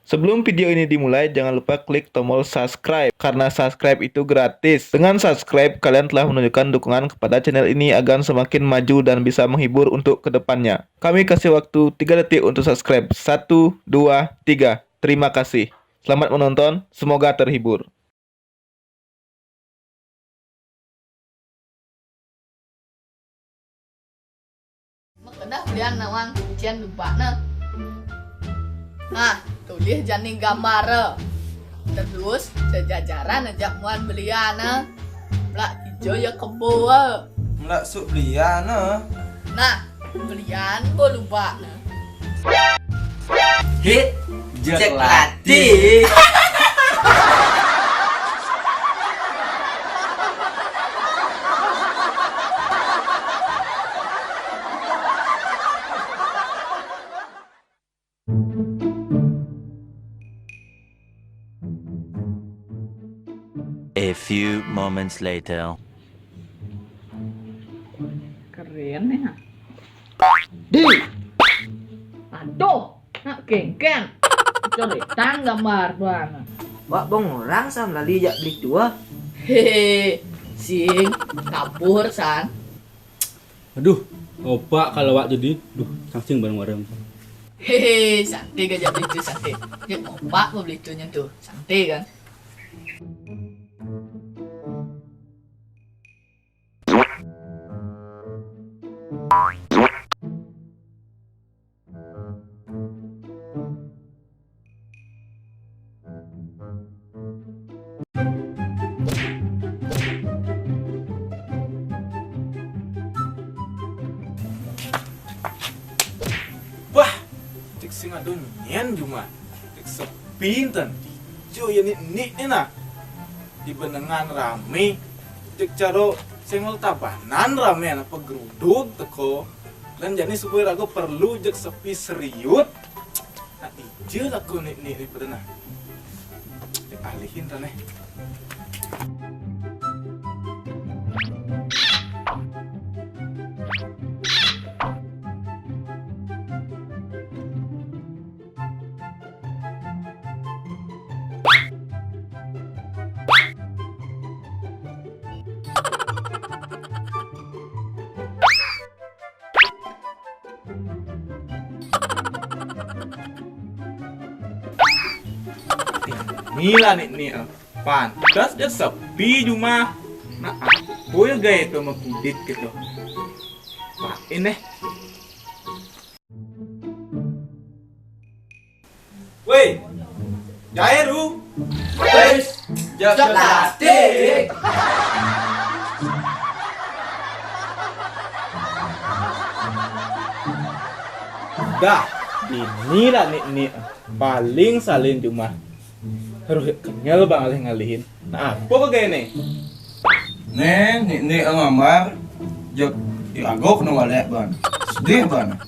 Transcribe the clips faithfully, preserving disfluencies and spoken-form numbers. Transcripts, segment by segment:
Sebelum video ini dimulai, jangan lupa klik tombol subscribe, karena subscribe itu gratis. Dengan subscribe, kalian telah menunjukkan dukungan kepada channel ini agar semakin maju dan bisa menghibur untuk kedepannya. Kami kasih waktu tiga detik untuk subscribe. Satu, dua, tiga. Terima kasih. Selamat menonton, semoga terhibur. Makenah belian nawang kuncian lubak ne. Nah, tulih jani gambar. Terus sejajaran ajak muan belian ne. Melak ijo ya kebo. Melak suk belian ne. Nah, belian bo lubak ne. Hit, jek latih. A few moments later. Keren ya. Di. Aduh, nak kengken. Coretan gambar tuan. Wak bong orang sam lali jak beli tua. Hehe, sing kabur san. Aduh, opak kalau wak jadi, duh, sangsing bareng-bareng. Hehe, santai gajak beli tu santai. Dia opak kau beli tu nyentuh, santai kan? Wah, cek sing ado nyen jumah. Cek sepi enten. Ijo ya nik-nik ni nah. Di benengan rame. Cek caro senggol tabanan rame anak pegeruduk teko. Dan jani supaya rago perlu jek sepi seriut. Nah, ijo laku nik-nik ni pada nah. Cek alihin taneh. Ni lah nik-nik. Pantas dia sepi jumah. Nah, aku ya gaya tu sama kudit gitu. Pak, ini. Weh, jahe ru. Wes, jak latih. Dah, ini lah nik-nik paling salin jumah. Aduh, kenyal bang alih ngalihin. Nah, apa kagak ini? Neng, nik-nik ngambar. Jek, ya agok no walek ban. Sedih ban.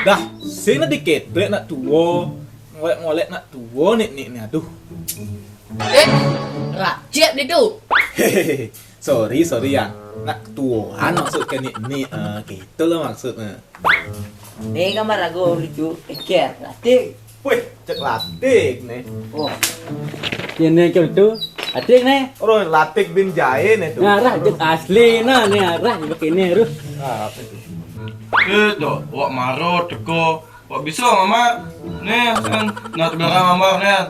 Dah, sini dikit, nak tuo. Ngolek-ngolek nak tuo nik-nik ni, aduh. Eh, racik dia tu. Sorry, sorry ya. Nak tuoan maksud ke nik-nik, eh, gitu loh maksudnya. Ni gambar lagu lucu, eker, latik. Wih, cek latik nih. Oh. Ini cek tu, latik nih. Oh, latik bin jahe nih tu. Nah, rah, cek asli nah, nih rah, begini, aduh. Ah, apa itu? Eh, tu, wak maro teko. Wak bisa, Mama. Nih, kan, nah, belakang Mama, nih.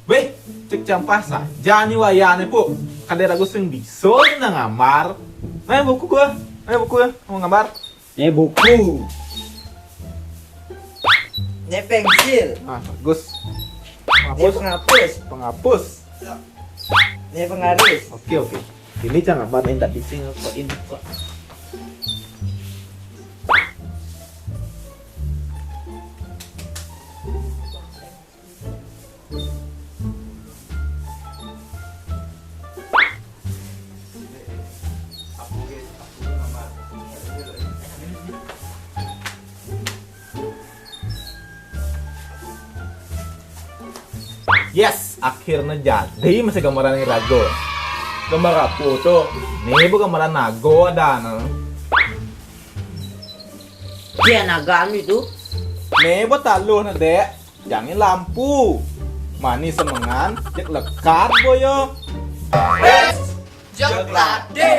Weh, cek campah saja nih wayahnya, Puk. Kada ragu sing bisa nih nang ngambar. Nah, buku gua. Nah, buku ya, mau ngambar. Eh, buku. Ini pensil. Ah, bagus. Ini penghapus. Penghapus. Ini penggaris. Oke, oke. Ini jangan main tadi sih ngapain kok. Yes, akhirnya jadi masih gambaran yang rago. Gambar apa tuh? Nih, bu gambaran nago ada nih. Dia naga anu itu. Nih, bu taluh nih, Dek. Jangé lampu. Mani semengan, jeg lekad boya. Jeg ladé.